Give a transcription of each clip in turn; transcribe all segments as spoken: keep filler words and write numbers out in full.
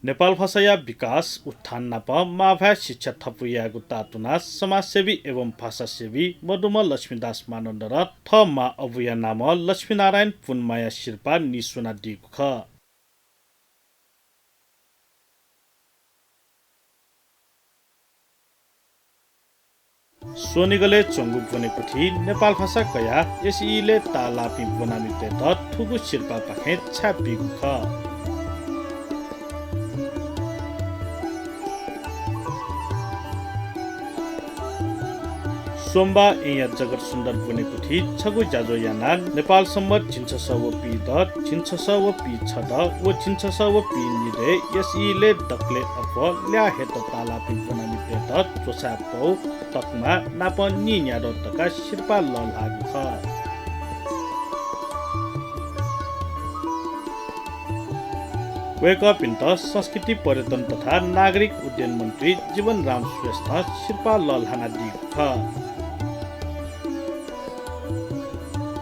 नेपाल भाषाया विकास, उत्थान नाप मांभाय् शिक्षा थपु यायेगु तातुनाः समाजसेवी एवं भाषासेवी मदुम्ह लक्ष्मीदास मानन्धरं थः मां अबुया नामं लक्ष्मीनारायण पुनमाया सिरपाः नीस्वनादीगु खः। स्वनिगलय् च्वंगु ब्वनेकुथिइ नेपाल भाषा कयाः एसईलय् ताःलाःपिं ब्वनामितय्त थुगु सिरपाःपाखें छाय् बीगु खः। सोमबाः येँया जगत सुन्दर ब्वनेकुथिइ छगू ज्याझ्वः यानाः नेपाल संवत् झिंछसः व पीदँ, झिंछसः व पीछदँ व झिंछसः व पीनिदँय् एसईलय् दकलय् अप्वः ल्याः हयेत ताःलाःपिं ब्वनामितय्त च्वछाय् पौ, तकमा नाप नीन्यादँ धकाः सिरपाः लःल्हाःगु खः। वय्कःपिन्त संस्कृति, पर्यटन तथा नागरिक उड्डयन मन्त्री जीवनराम श्रेष्ठं सिरपाः लःल्हानादीगु खः।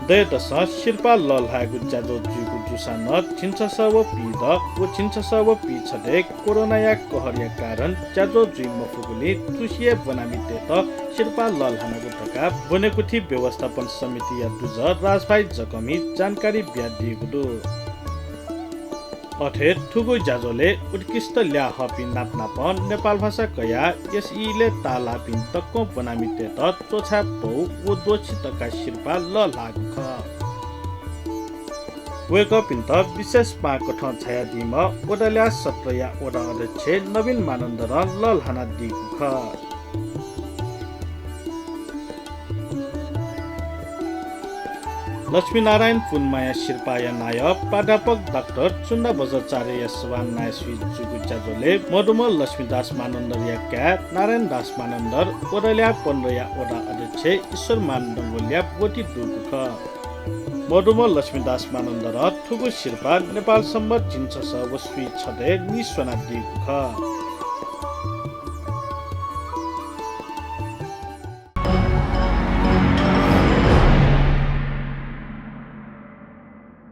दय्दसं सिरपाः लःल्हायेगु ज्याझ्वः जुइगु जूसां नं झिंछसः व पीदँ व झिंछसः व पीछदँय् कोरोनाया कहरया कारणं ज्याझ्वः जुइ मफुगुलिं तुसिया ब्वनामितय्त सिरपाः लःल्हानागु धकाः ब्वनेकुथि व्यवस्थापन समितिया दुजः राजभाइ जकःमिं जानकारी बियादीगु दु। अथे थुगु ज्याझ्वलय् उत्कृष्ट ल्याः हःपिं नापनापं नेपाल भाषा कयाः एसईलय् ताःलाःपिं दक्वं ब्वनामितय्त च्वछाय् पौ व द्वःछि धकाः सिरपाः लःल्हाःगु खः। वय्कःपिन्त विशेष पाहां कथं झायादीम्ह वडाल्याः सत्रया वडा अध्यक्ष नवीन मानन्धरं लःल्हानादीगु खः। लक्ष्मीनारायण पुनमाया सिरपाःया नायः प्राध्यापक डाक्टर चुन्दा बज्राचार्यया सभानायःसुइ जूगु ज्याझ्वलय् मदुम्ह लक्ष्मीदास मानन्धरया काय् नारायणदास मानन्धर, वडाल्याः पन्ध्रया वडा अध्यक्ष ईश्वरमान डंगोलया ब्वति दुगु खः। मदुम्ह लक्ष्मीदास मानन्धरं थुगु सिरपाः नेपाल संवत् झिंछसः व स्वीछदँय् नीस्वनादीगु खः।